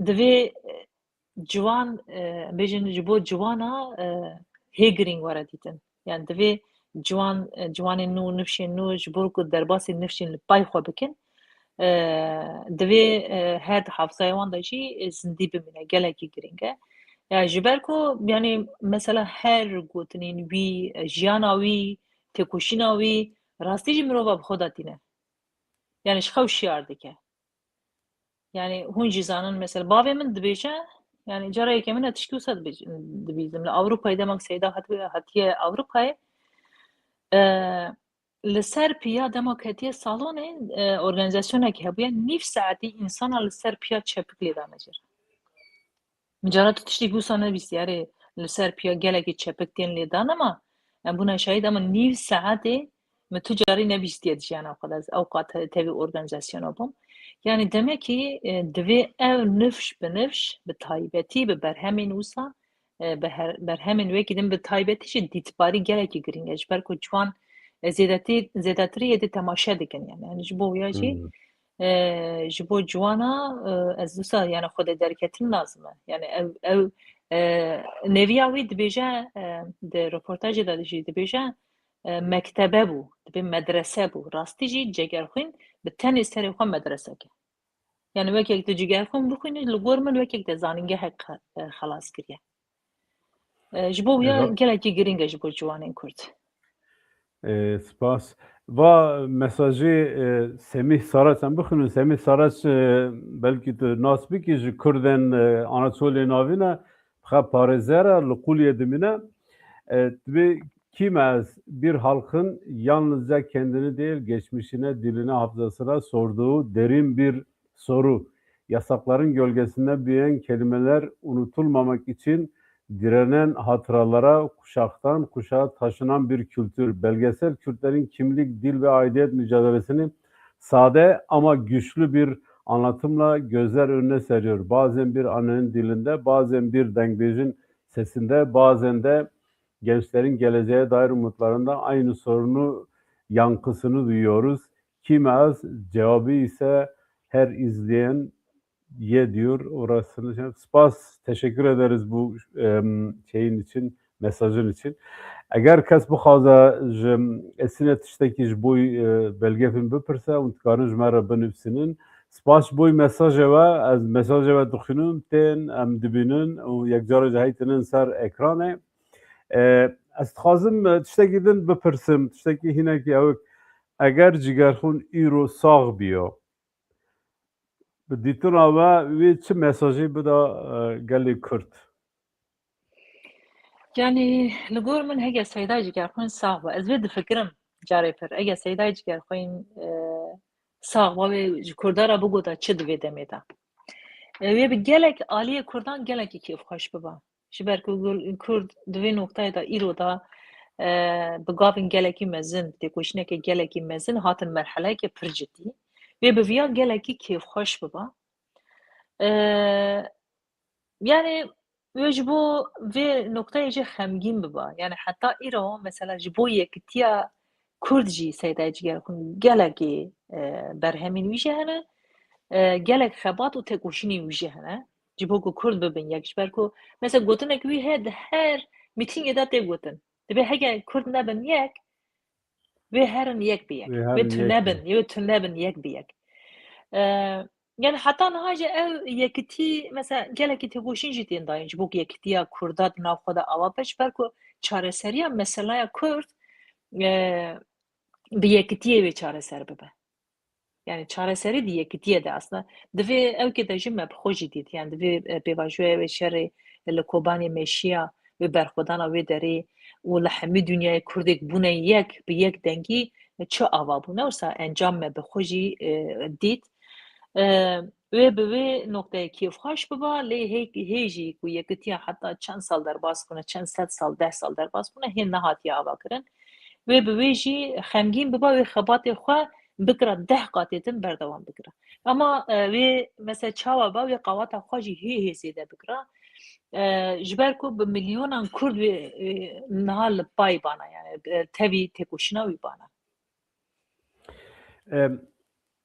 divê, e, ciwan, e, em bêjin ji bo ciwana, e, hê girîng were dîtin. Yani divê ciwan, e, ciwanên nû, nifşên nû ji bo ku derbasî nifşên li pay xwe bikin, e, divê, e, her di hafizaya wan de jî, e, zindî bimîne. Gelekî girîng e. Ya ji ber ku, yani mesela her gotinên wî, e, jiyana wî, têkoşîna wî, rastî jî mirova bi xwe de tîne. Yani ji xew şiyar dike. Yani hûn jî zanin, mesela bavê min dibêje, yani cara yekemîn e tiştî wisa dibêj-, dibîzim. Li Ewropayê dema ku Seyda hatiye, hatiye Ewropayê, e, li ser piya dema ku hatiye salonê, e, organîzasyonekî hebûye, nîv saetî însana li ser piya çepik lê dane jê re. Min cara tu tiştî wisa nebîstî, erê, li ser piya gelekî çepik tên lê dan, ama em bûne şahîd, ama nîv saetê min tu carî nebîstiye di jiyana xwe de ez ew qat te-, tevî organîzasyona bûm. Yani demekî, e, divê ev nifş bi nifş, bi taybetî bi berhemên wisa, e, bi her-, berhemên wekî din bi taybetî jî dîtbarî gelekî girîng e. Ji ber ku ciwan, e, zêdetî-, zêdetirî yê dê temaşe dikin yani. Yani ji bo wiya jî, Hmm. e, ji bo ciwana, e, ez wisa yani xwedê derketin lazim e. Yani ev, ev, e, neviya wî dibêje, e, di reportajê de jî dibêje, e, mektebe bû, dibê medrese bû. Rastî jî Cigerxwîn bi tenê serê xwe medresek e. Yani wekek tu Cigerxwîn bixwînî, li gor min wekek te zanîngehek xe-, e, xelas kiriye. E, ji bo wiya Ega- gelekî girîng e ji bo ciwanên Kurd. E, spas. Va mesajê, e, Semîh Saraç, em bixwînin. Semîh Saraç, e, belkî tu nas bikî, ji Kurdên, e, Anatoliyê Navîn e, xwe parêzer e, li Qûliyê dimîne. E, dibê, kim ez? Bir halkın yalnızca kendini değil, geçmişine, diline, hafızasına sorduğu derin bir soru. Yasakların gölgesinde büyüyen kelimeler unutulmamak için direnen hatıralara kuşaktan kuşağa taşınan bir kültür. Belgesel Kürtlerin kimlik, dil ve aidiyet mücadelesini sade ama güçlü bir anlatımla gözler önüne seriyor. Bazen bir annenin dilinde, bazen bir dengbêjin sesinde, bazen de gençlerin geleceğe dair umutlarında aynı sorunu, yankısını duyuyoruz. Kim az? Cevabı ise her izleyen ye diyor. Orasını şey, spas, teşekkür ederiz bu, em, şeyin için, mesajın için. Eger kes bixwaze ji Esîne tiştekî ji bo, e, Belgefîn bipirse, hûn dikarin ji me re binivîsînin. Spas ji bo mesajê we, ez mesajê we dixwînim, tên, em dibînin û yekcara jî hey tinin ser ekranê. E, ez dixwazim, e, tiştekî din bipirsim, tiştekî hinekî ew, eger Cigerxwîn îro sax biyo, bi dîtina we wê çi mesajê bida, e, gelê Kurd? Yani, li gor min hege Seyda Cigerxwîn sax bû. Ez vê difikirim carê pir. Hege Seyda Cigerxwîn, e, sax bû, wê ji Kurda re bigota çi di vê demê de. E, wê bi gelek aliyê Kurdan gelekî kêfxweş biba. Ji ber ku Kur-, Kurd di vê noktayê de îro de, e, bi gavên gelekî mezin, têkoşîneke gelekî mezin hatin merheleyeke pir cidî. Wê bi viya gelekî kêfxweş biba. E, yani wê ji bo vê noktayê jî xemgîn biba. Yani heta îro mesela ji bo yekitiya Kurd jî Seyda Cigerxwîn gelekî, e, berhemên wî jî hene, e, gelek xebat û têkoşînên wî jî hene. Ji bo ku Kurd bibin yek, ji ber ku mesela gotinek wî heye di her mîtîngê de tê gotin. Dibê heke Kurd nebin yek, wê herin yek bi yek. Wê Wê herin yek tunebin, bi. Wê tunebin yek bi yek. E, yani heta niha jî ev yekitî, mesela gelekî têkoşîn jî tên dayîn ji bo ku yekitiya Kurda di nav xwe de ava be, ji ber ku çareseriya meselaya Kurd, e, bi yekitiyê wê çareser bibe. Yani çareserî di yekitiyê de aslında. Divê ew kê de jî me bi xwe jî dît. Yani divê, e, pêvajoya wê şerê li Kobanê meşiya, wê berxwedana wê derê û li hemî dinyayê Kurdek bûne yek, bi yek dengî, e, çi ava bûne. Wisa encam me bi xwe jî, e, dît. E, wê bi wê nokteyê kêfxweş biba, lê hê, hê jî ku yekitiya heta çend sal derbas bûne, çend sed sal, deh sal derbas bûne, hê nehatiye ava kirin. Wê bi wê jî xemgîn biba, wê xebatê xwe bikira deh qatê din berdewam bikira. Ama, e, wê mesela çawa ba, wê qawata xwe jî hê hê zêde bikira. E, ji ber ku bi milyonan Kurd wê, e, niha li pay bana, yani, e, tevî têkoşîna wî bana. Em,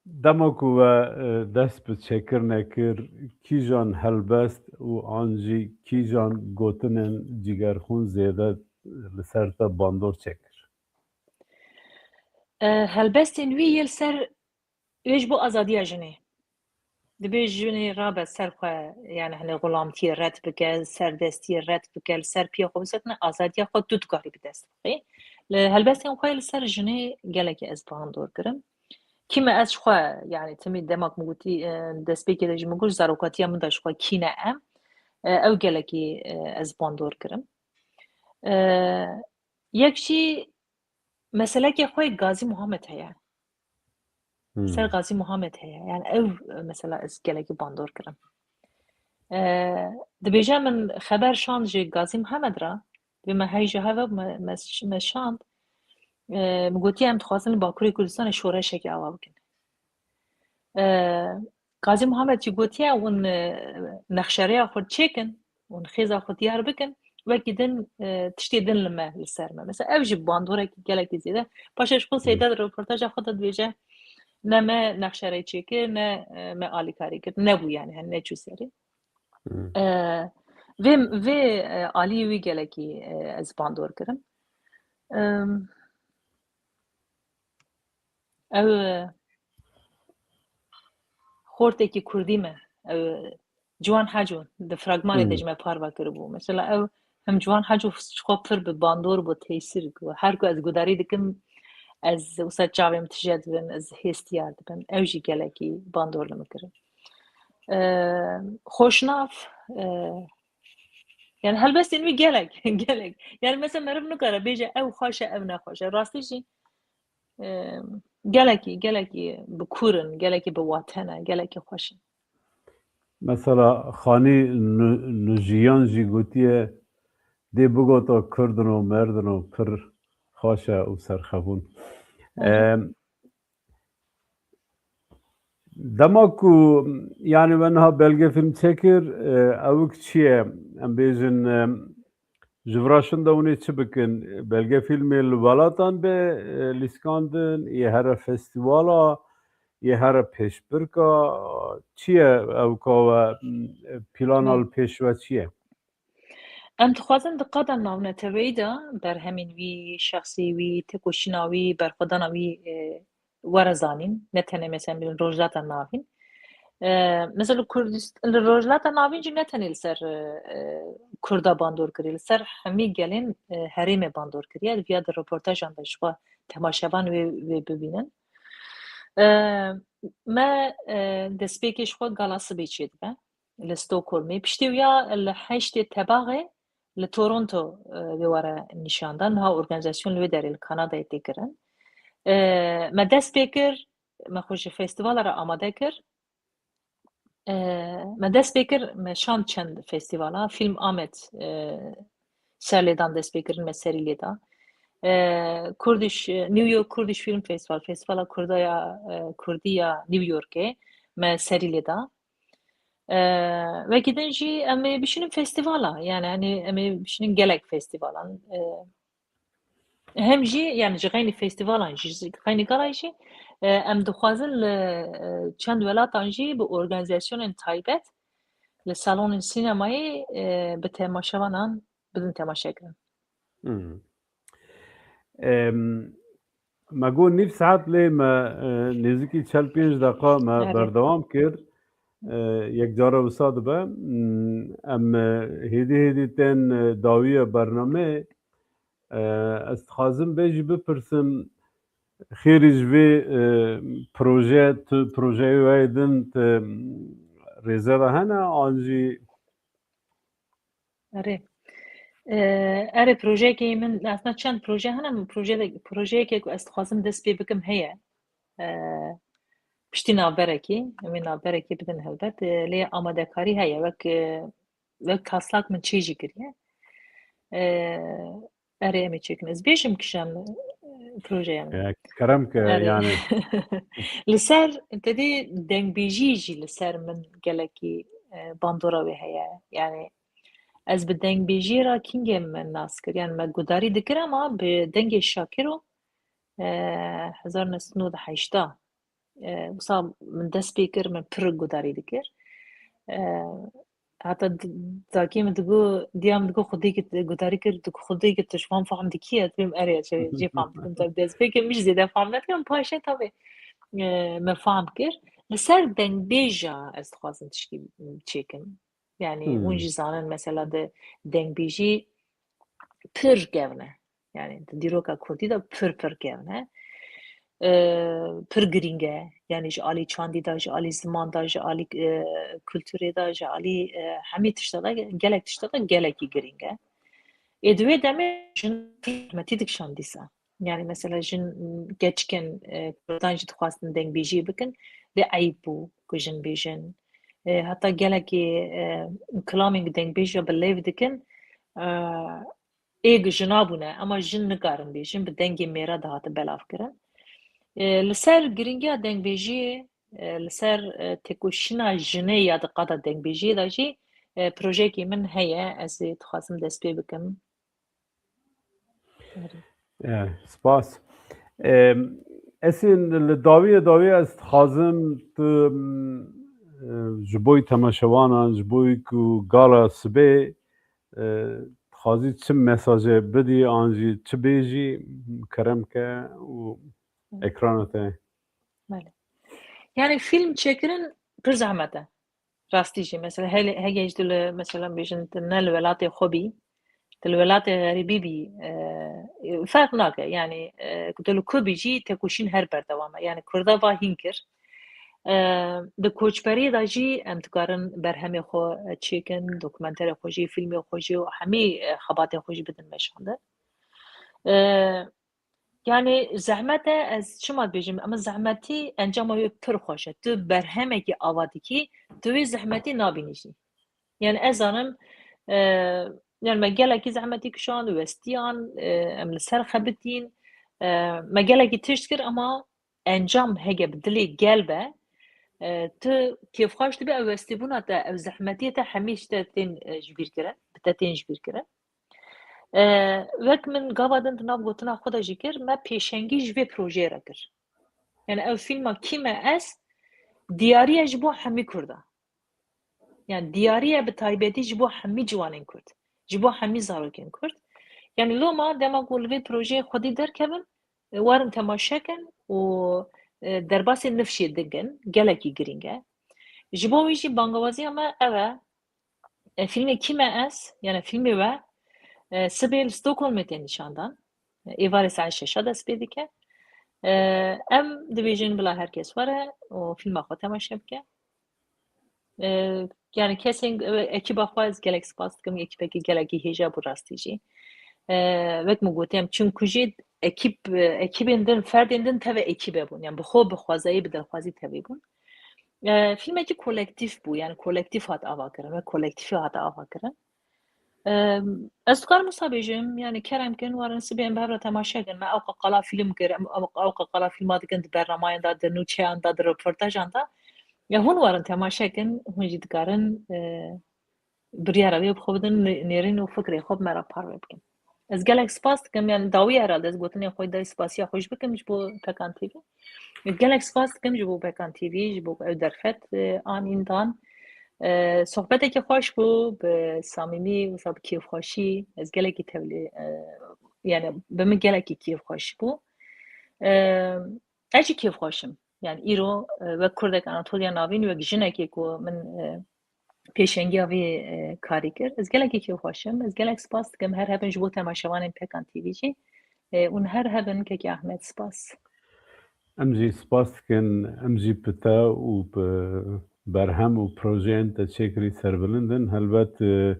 dema ku we, e, dest bi çêkirinê kir, kîjan helbest û an jî kîjan gotinên Cîgerxûn zêde li ser te bandor çêkir? E, helbestên wî yê li ser, wê ji bo azadiya jinê. Dibê jinê rabe ser xwe, yani, hani, xulamtiyê red bike, serdestiyê red bike, li ser piya xwe bisekine, azadiya xwe tu dikarî bi dest bixî. Li helbestên xwe li ser jinê gelekî ez bandor kirim. Kî me ez ji xwe, yani, timî dema ku min gotî, e, destpêkê de jî min got, zarokatiya min de ji xwe kî ne em, e, ew gelekî, e, ez bandor kirim. E, yek jî meselekê xwe Gazî Muhammed heye. Ser Gazî Muhammed heye. Yani ew, e, mesela ez gelekî bandor kirim. E, dibêje min xeber şand ji Gazî Muhammed re, dibê me hey ji hev e, me, me, me şand. E, min gotiye em dixwazin li Bakurê Kurdistanê şoreşekê ava bikin. E, Gazî Muhammed jî gotiye hûn, e, nexşereya xwe çêkin, hûn xêza xwe diyar bikin, wekî din, e, tiştê din li me, li ser me. Mesela ev jî bandorekî gelekî zêde. Paşê ji xwe Seyda di reportaja xwe de dibêje, ne me nexşereyê çêkir, ne, e, me alîkarî kir. Nebû yani, hani neçû serê. E, vê, vê, e, aliyê wî gelekî, e, ez bandor kirim. Em, ew, e, xortekî kurdî me, ew, Ciwan Haco di fragmanê de ji me parve kiribû. Mesela ew hem Ciwan Haco ji xwe pir bi bandor bû, tesîr bû. Her ku ez gudarî dikim, ez wisa çavê min tije dibin, ez hêstiyar dibim. Ew jî gelekî bandor li min kirin. E, Xweşnav, e, yani helbestên wî gelek, gelek. Yani mesela meriv nikare bêje ew xweş e, ew nexweş e. Rastî jî, e, gelekî, gelekî bi kûr in, gelekî bi wate ne, gelekî xweş in. Mesela Xanî Nu-, Nujiyan jî gotiye, dê bigota Kurdin û merdin û pir xweş e û serxebûn. Hı hı. Em, dema ku, yani we niha belgefîlm çêkir, e, ewik çi ye? Em bêjin, e, ji vira şin de hûn ê çi bikin? Belgefîlmê li welatan be, e, lîskandin, yê here festîvala, yê here pêşbirka, çi ye ewka we, e, plana li pêş we çi ye? Em dixwazin di qada navneteweyî de berhemên wî, şexsê wî, têkoşîna wî, berxwedana wî, e, were zanîn. Ne tenê mesela li Rojhilata Navîn. E, mesela Kurdist-, li Rojhilata Navîn jî ne tenê li ser, e, e, Kurda bandor kiriye, li ser hemî gelên, e, herêmê bandor kiriye. Viya di reportajan de ji xwe temaşevan wê, wê bibînin. E, me, e, destpêkê ji xwe gala sibê çêdibe li Stockholmê. Piştî wiya li heştê Tebaxê li Toronto, e, wê were nîşandan. Niha organîzasyon li wê derê li Kanadayê tê kirin. E, me dest pê kir, me xwe ji festîvala re amade kir. E, me dest pê kir, me şand çend festîvala. Fîlm Amed, e, ser lêdan dest pê kirin, me serî lê da. E, Kurdish, New York Kurdish Film Festival, Festîvala Kurda ya, e, Kurdî ya New Yorkê, me serî lê da. E, wekî din jî em ê bişînin festîvala, yani, hani, em ê bişînin gelek festîvalan. E, hem jî, yani, ji xeynî festîvalan jî, ji xeynî gala jî, e, em dixwazin li, e, çend welatan jî bi organîzasyonên taybet li salonên sînemayê, e, bi temaşevanan bidin temaşekirin. Hmm. Em, me got nîv saet lê me, e, nêzîkî çel pênc deqa me berdewam kir. E, yek cara wisa dibe. Hmm, em, e, hêdî hêdî tên, e, dawiya bernameyê. E, ez dixwazim vê jî bipirsim, xêrî ji vê, e, proje, tu projeyê we yê din, tu rêze ve hene, an jî Erê. Ee, erê, projeyekê min, aslında çend proje hene, min proje de, projeyekê ku ez dixwazim dest pê bikim heye. Ee, piştî navberekî, em ê navberekî bidin helbet. Ee, lê amadekarî heye, wek, e, wek taslak min çê jî kiriye. Ee, erê, em ê çêkin. Ez bêjim kîjan, e, projeya min. E, kerem ke, erê, yani. Li ser, te dî dengbêjî jî li ser min gelekî, e, bandora wê heye. Yani, Ez bi dengbêjiyê re kîngê min nas kir. Yani me gudarî dikir ama bi dengê Şakiro, e, hezar neh sed û nod û heştê. E, wisa min dest pê kir, min pir gudarî dikir. E, heta d-, dakê min digo, diya min digo, "Xwedê ki gudarî kir, digo, Xwedê ki tu ji van fam dikî?" Ez bêm, "Erê, ez jê fam dikim." Tabii dest pê kir, min jî zêde fam nedikim. Paşê tabii, e, me fam kir. Li ser dengbêja ez dixwazim tişkî çêkim. Yani hûn Hmm. jî zanin, mesela di dengbêjî pir kevn e. Yani di dîroka kurdî de pir pir kevn e. E, pir girîng e. Yani ji alî çandî de, ji alî ziman de, ji alî, e, kulturê de, ji alî, e, hemî tişta de, gelek tişta de gelekî girîng e. Ê di wê demê jin pir zehmetî dikişan dîsa. Yani mesela jin, keçikên, e, kurdan jî dixwastin dengbêjiyê bikin, lê eyb bû ku jin bêjin. E, heta gelekî, e, kilamên ku dengbêja bi lêv dikin, e, ê ku jina bûne, ama jin nikarin bêjin, bi dengê mêra dihate belavkirin. E, li ser girîngiya dengbêjiyê, e, li ser, e, têkoşîna jinê ya di qada dengbêjiyê de jî, e, projeyekî min heye, ez ê dixwazim dest pê bikim. Erê. E, spas. E, Esin, li dawiyê dawiyê ez dixwazim tu, e, ji bo temaşevanan, ji bo ku gala sibê, e, dixwazî çi mesajê bidî, an jî çi bêjî, kerem ke û Hı. ekrana te. Belê. Yani fîlm çêkirin pir zehmet e. Rastî jî, mesela, hele, hege jî tu li, mesela, bêjin, tu ne li welatê xwe bî, tu li welatê xerîbî bî, e, ferq nake. Yani, e, ku tu li ku bî jî, têkoşîn her berdewam e. Yani, Kurda va hîn kir. E, di koçberiyê de jî em dikarin berhemê xwe çêkin, dokumenterê xwe jî, fîlmê xwe jî û hemî, e, xebatên xwe jî bidin meşandin. E, Yani zehmet e, ez çima dibêjim, ama zehmetî encama wê pir xweş e. Tu berhemekî ava dikî, tu wê zehmetî nabînî jî. Yani ez zanim, e, yani me gelekî zehmetî kişand, westiyan, e, em li ser xebitîn, e, me gelekî tişt kir, ama encam hege bi dilê gel be, e, tu kêfxweş dibe, ew westîbûna te, ew zehmetiyê te hemî ji te tên, e, ji bîr kirin, bi te tên ji bîr kirin. E, wek min gava din di nav gotina xwe de jî kir, me pêşengî ji vê projeyê re kir. Yani ew fîlma Kî me ez, diyarî ye ji bo hemî Kurda. Yani diyarî ye bi taybetî ji bo hemî ciwanên Kurd. Ji bo hemî zarokên Kurd. Yani loma dema ku li vê projeyê xwedî derkevin, e, werin temaşe kin û, e, derbasê nifşê digin, gelekî girîng e. Ji bo wî jî bangewaziya me ev e, e, fîlmê Kî me ez, yani fîlmê we, e, sibê li Stockholmê tê nîşandan. E, êvarê saet şeşa dest pê dike. E, em dibêjin bila her kes were û fîlma xwe temaşe bike. E, yani kesên, e, ekîba xwe ez gelek spas dikim, ekîbekî gelekî hêja bû rastî jî. E, wek min gotî, em çûn ku jî ekîb, e, ekîbên din, ferdên din tevî ekîbe bûn. Yani bi xwe, bi xwezayî, bi dilxwazî tevî bûn. E, fîlmekî kolektîf bû, yani kolektîf hat avakirin, wek kolektîfî hat avakirin. E, ez dikarim wisa bêjim, yani kerem kin, werin sibê em bi hev re temaşe kin. Me ewqa qala fîlm kir, em ew, ewqa qala fîlma dikin di bernameyan de, di nûçeyan de, di roportajan de. Ya hûn werin temaşe kin, hûn jî dikarin, e, biryara wê bi xwe bidin, nê-, nêrîn û fikrê xwe bi me re parve bikin. Ez gelek spas dikim, yani dawî herhalde ez gotinê xwe dayî, spasiya xwe jî bikim ji bo Pekan T V. Ez gelek spas dikim ji bo Pekan T V, ji bo ew derfet, e, anîn dan. E, sohbeteke xweş bû, bi samîmî, wisa bi kêfxweşî, ez gelekî tevlî, e, yani bi min gelekî kêfxweş bû. E, ez jî kêfxweş im. Yani îro, e, wek Kurdek Anatoliya Navîn, wek jinekê ku min, e, pêşengiya vê, e, karî kir. Ez gelekî kêfxweş im. Ez gelek spas dikim. Her hebin ji bo temaşevanên Pekan T V jî. E, hûn her hebin, Kekê Ahmet, spas. Em jî spas dikin. Em jî bi te û bi berhem û projeyên te çêkirî serbilind in. Helbet, e,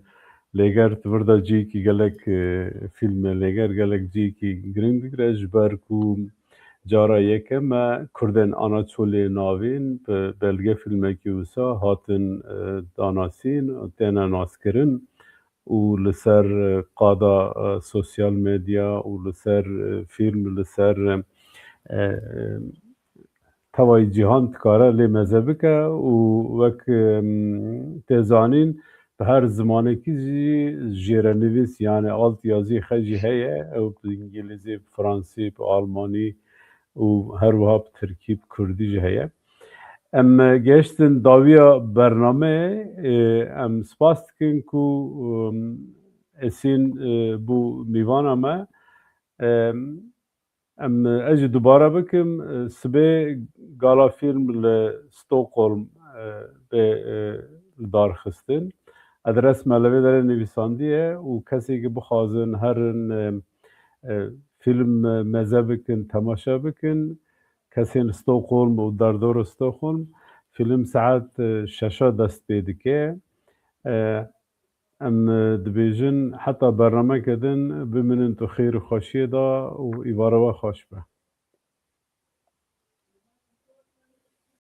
Lêger di vir de cihekî gelek, e, fîlm e. Lêger gelek cihekî girîng digire, ji ber ku cara yekem e Kurdên Anatoliyê Navîn bi belge fîlmekî wisa hatin, e, danasîn, têne naskirin û li ser, e, qada, e, sosyal medya û li ser, e, fîlm, li ser, e, e, tevayî cîhan dikare lê meze bike û wek, em, tê zanîn, bi her zimanekî jî jêrenivîs, yani altyazî xe jî heye, ew bi îngilîzî, bi fransî, bi almanî û her wiha bi tirkî, bi kurdî jî heye. Em, e, gehiştin dawiya bernameyê, e, em spas dikin ku, em, Esîn, e, bû mîvana me. Em, Em, ez jî dubare bikim, e, sibê gala fîlm li Stockholm, e, bê, e, lidarxistin. Adres me li vê derê nivîsandiye û kesê ki bixwazin herin, e, e, fîlm meze bikin, temaşe bikin, kesên Stockholm û derdora Stockholm, fîlm saet, e, şeşa dest pê dike. E, Em, e, dibêjin heta bernameke din biminin tu xêr û xweşiyê de û îvara we xweş be.